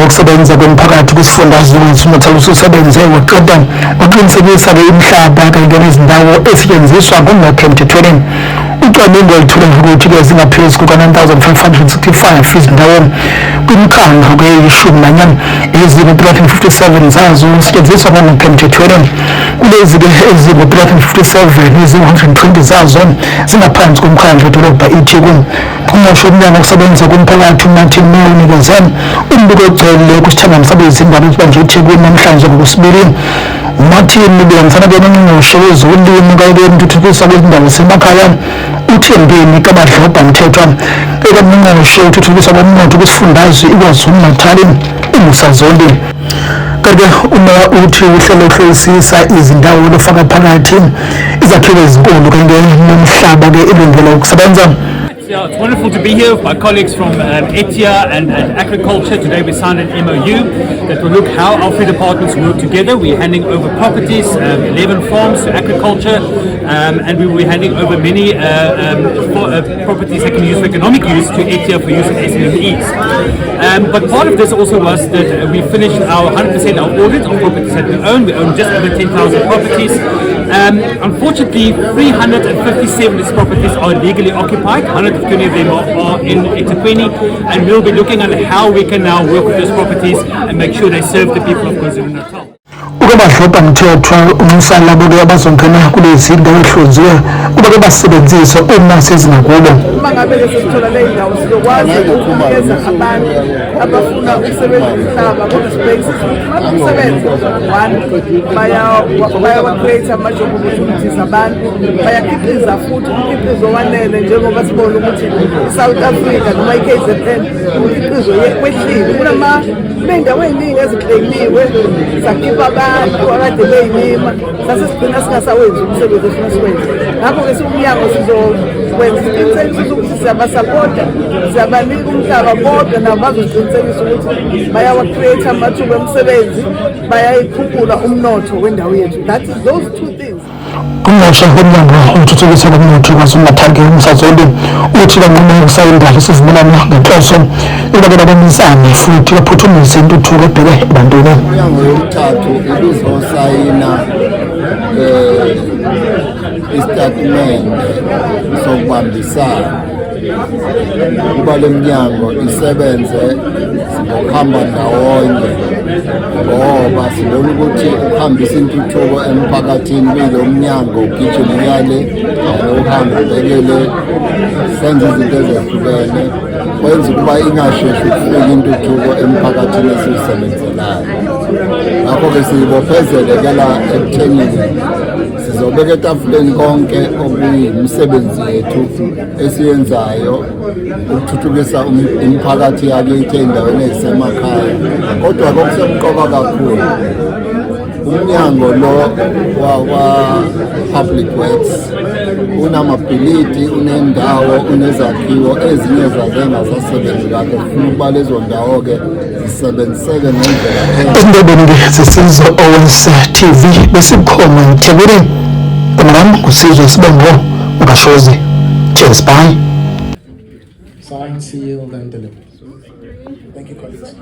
Wokusebenza Komphakathi kwisifundazwe KwaZulu-Natal ususebenze waqeda waqinisekisa-ke imihlaba kanye nezindawo esetshenziswa ngokungekho emthethweni. Ucwaningo oluthule ukuthi-ke zingaphezu kuka-9565 izindawo kwimikhandlu-ke 14, ezingu-357 zazo zisetshenziswa ngokungekho emthethweni. Kulezi-ke ezingu-357, ezingu-120 zazo zingaphansi komkhandlu wedolobha iTheku. Ungqongqoshe womnyango wokusebenza komphakathi uMartin Meyer unikeze umbiko ogcwele kwisithangami sabezindaba esibanjwe eThekwini namhlanje ngoLwesibili. UMartin ubehambisana-ke nongqongqoshe wezolimo kanye nokuthuthukiswa kwezindawo zasemakhaya uThembeni kaBadlobha Mthethwa, kanye nongqongqoshe wokuthuthukiswa komnotho kwisifundazwe iKwaZulu-Natali uMusa Zondi. Kanti uma uthi uhlelo ukuhlolisisa izindawo lufaka phakathi izakhiwo ezinkulu kanye nomhlaba-ke ilungelo ukusebenza. Yeah, it's wonderful to be here with my colleagues from ETIA and Agriculture. Today we signed an MOU that will look how our three departments work together. We're handing over properties, 11 farms to agriculture, and we will be handing over many properties that can be used for economic use to ETIA for use in SMEs. But part of this also was that we finished our 100% our audit of properties that we own. We own just over 10,000 properties. Unfortunately, 357 of these properties are legally occupied. 120 of them are in eThekwini, and we'll be looking at how we can now work with those properties and make sure they serve the people of KwaZulu-Natal. UkaBadlobha Mthethwa unxusa labo-ke abazongena kulezi ndawo ehlonziwe ukuba-ke basebenzise uma sezingakubo. Uma ngabe-ke sesithola le ndawo, sizokwazi ukunikeza abantu abafuna ukusebenzisa umhlaba, kodwa sibhekisise ukuthi uma umsebenzi one bayawa-create ama-job opportunities, abantu bayakhiqiza futhi umkhiqizo owanele, njengoba sibona ukuthi i-South Africa noma i-KZN umkhiqizo wehlile. Kuney'ndawo ey'ningi eziclaimiwe, sakhipha abantu akade bey'lima, sase sigcina singasawenzi umsebenzi efuna siwenze. Ngakho-ke siwumnyango sizokwenza isiqinisekiso sokuthi siyabasapota, siyabanika umhlaba, kodwa nabo bazoqinisekisa ukuthi bayawa-create amathuba emisebenzi, bayayikhuphula umnotho wendawo yethu. That is those two things. Ungqongqoshe womnyango wokuthuthukiswa komnotho KwaZulu-Natal uMusa Zondi uthi banqume ukusayinda lesivumelwano ngenhloso yokuba babonisane futhi baphuthumise intuthuko ebheke ebantwini. Iminyango yomithathu ibizosayina isitatimende sokubambisana kuba le minyango isebenze ngokuhamba ndawonye, ngoba sibona ukuthi ukuhambisa intuthuko emphakathini kuyilo mnyango ugijima uyale uhambe ubhekele senze izinto ezehlukene kwenza ukuba ingasheshi ukufika intuthuko emphakathini esiwusebenzelayo. Ngakho-ke siyibophezele ke la ekuthenini sizobeka etafuleni konke okuyimisebenzi yethu esiyenzayo ukuthuthukisa imiphakathi yakithi ey'ndaweni ey'semakhaya. Kodwa kokusemqoka kakhulu, umnyango lo wakwa-Public Works unamabhilidi, unendawo, unezakhiwo, ezinye zazo engasasebenzi kahle. Kufuna ukuba lezo ndawo-ke zisebenziseke ngendlela enhle. Ezindabeni-ke zeSizwe Owens TV besibukhoma eThekwini, igama lami nguSizwe Sibongo uKashozi. Cheers, bye. Signed, sealed, and delivered. Thank you, colleagues.